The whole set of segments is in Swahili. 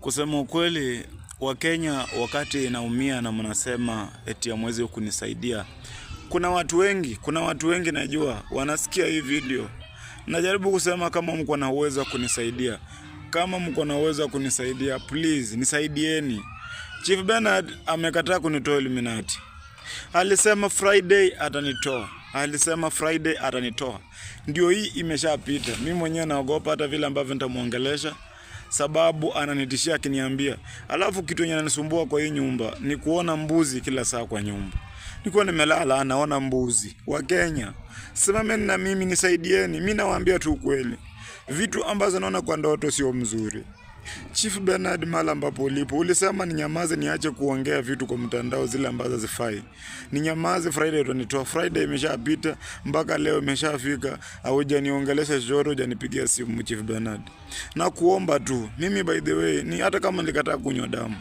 Kusema ukweli, Wakenya wakati naumia na mnasema eti hamwezi kunisaidia. Kuna watu wengi najua wanasikia hii video. Najaribu kusema kama mko na uwezo wa kunisaidia, kama mko na uwezo wa kunisaidia, please nisaidieni. Chief Bernard amekataa kunitoa Illuminati. Alisema Friday atanitoa. Alisema Friday atanitoa. Ndio hii imeshapita. Mimi mwenyewe naogopa hata vile ambavyo nitamuongelesha, sababu ananitishia akiniambia. Alafu kitu yenye ananisumbua kwa hii nyumba ni kuona mbuzi kila saa kwa nyumba. Nikuwa nimelala naona mbuzi. Wakenya, simameni na mimi nisaidieni. Mimi nawaambia tu ukweli. Vitu ambazo naona kwa ndoto sio mzuri. Chief Bernard, mala ambapo ulipo, ulisema ninyamaze, niache kuongea vitu kwa mtandao zile ambazo hazifai. Ninyamaze, Friday utanitoa. Friday imeshapita, mpaka leo imeshafika, haujaniongelesha chochote, hujanipigia simu Chief Bernard. Na kuomba tu, mimi by the way, ni hata kama nilikataa kunywa damu,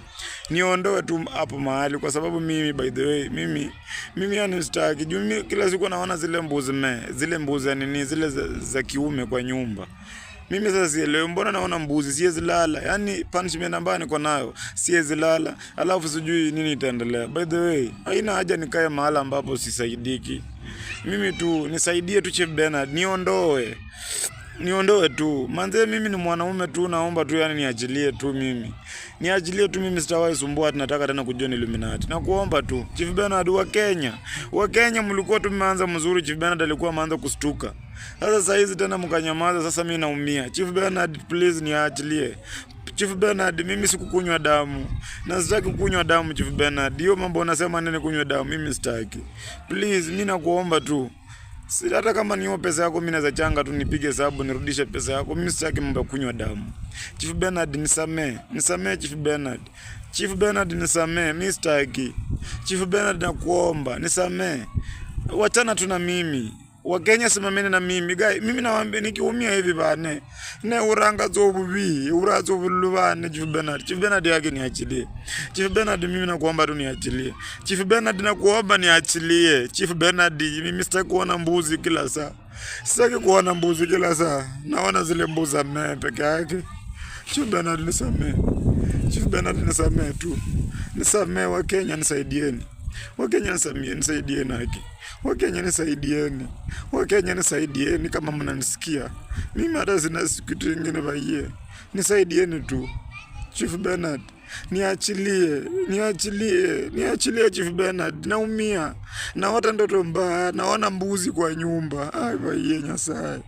niondoe tu hapo mahali, kwa sababu mimi by the way, mimi yani sitaki. Juu mimi kila siku naona zile mbuzi zile mbuzi ya nini, zile za kiume kwa nyumba. Mimi sasa sielewi mbona naona mbuzi, siwezi lala. Yaani punishment ambayo niko nayo, siwezi lala. Alafu sijui nini itaendelea. By the way, haina haja nikae mahala ambapo sisaidiki. Mimi tu nisaidie tu Chief Bernard, niondoe. Niondoe tu. Manze mimi ni mwanaume tu, naomba tu yani niachilie tu mimi. Niachilie tu mimi, sitawahi sumbua, tunataka tena kujoin Illuminati. Nakuomba tu Chief Bernard wa Kenya. Wa Kenya mlikuwa tumeanza mzuri, Chief Bernard alikuwa ameanza kustuka. Sasa saa hizi tena mkanyamaza, sasa mimi naumia. Chief Bernard, please niachilie. Chief Bernard, mimi sikukunywa damu. Na sitaki kunywa damu, Chief Bernard. Hiyo mambo unasema nini kunywa damu, mimi sitaki. Please, mimi nakuomba tu. Si hata kama niyo pesa yako mimi naweza changa tu nipige hesabu nirudishe pesa yako. Mimi sitaki mambo ya kunywa damu. Chief Bernard, nisamee. Nisamee, Chief Bernard. Chief Bernard, nisamee, mimi sitaki. Chief Bernard, nakuomba, nisamee. Wachana tu na mimi. Wakenya, simameni na mimi. Guy, mimi nawaambia nikiumia hivi bane. Ne uranga zo bubi, urazo bululu bane Chief Bernard. Chief Bernard yake niachilie. Chief Bernard, mimi nakuomba tu niachilie. Chief Bernard, nakuomba niachilie. Chief Bernard, mimi sitaki kuona mbuzi kila saa. Sitaki kuona mbuzi kila saa. Naona zile mbuzi za mee peke yake. Chief Bernard, nisamee. Chief Bernard, nisamee tu. Nisamee. Wakenya, nisaidieni. Wakenya, nisamee, nisaidieni haki. Wakenya, nisaidieni. Wakenya, nisaidieni kama mnanisikia. Mimi hata sina kitu kingine baiye. Nisaidieni tu. Chief Bernard, niachilie, niachilie, niachilie Chief Bernard. Naumia. Naota ndoto mbaya, naona mbuzi kwa nyumba. Ai baiye Nyasaye.